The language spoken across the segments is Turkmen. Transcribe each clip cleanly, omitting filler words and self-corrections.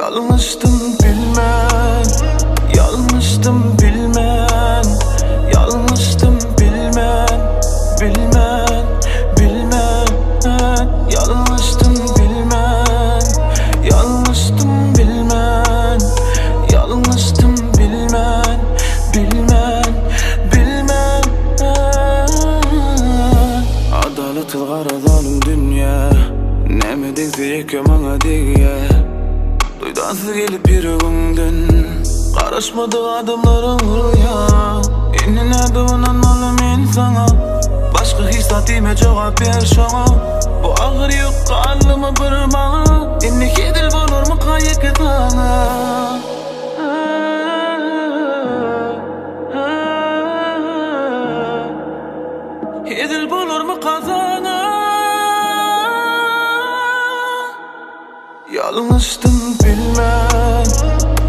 Ýalňyşdym bilmän Ýalňyşdym bilmän Ýalňyşdym bilmän Bilmän Bilmän Ýalňyşdym bilmän Ýalňyşdym bilmän Ýalňyşdym bilmän Bilmän Bilmän Adalatsyz gara zalym dünýä Näme degse ýeke maňa degýä Duýdansyz gelip ýüregiňden Garaşmadyk adamlaryň urýa Indi nädip ynanmaly men saňa Başga hiç zat diýme jogap ber şoňa Bu agyr ýük galdymy bir maňa Indi hezil bolarmyka ýeke saňa Hezil bolarmyka saňa Ýalňyşdym bilmän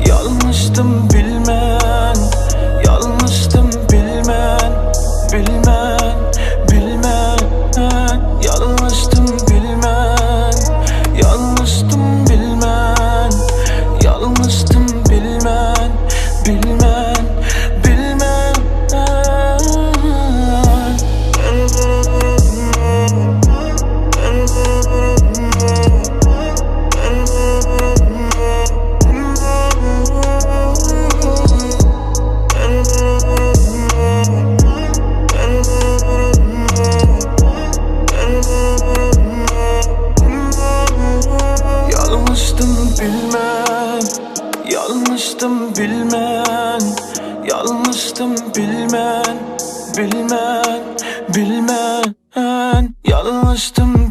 Ýalňyşdym bilmän Ýalňyşdym bilmän Bilmän Bilmän Ýalňyşdym bilmän Ýalňyşdym bilmän Ýalňyşdym bilmän Bilmän Bilmän Ýalňyşdym bilmän, ýalňyşdym bilmän, ýalňyşdym bilmän, bilmän, bilmän, ýalňyşdym.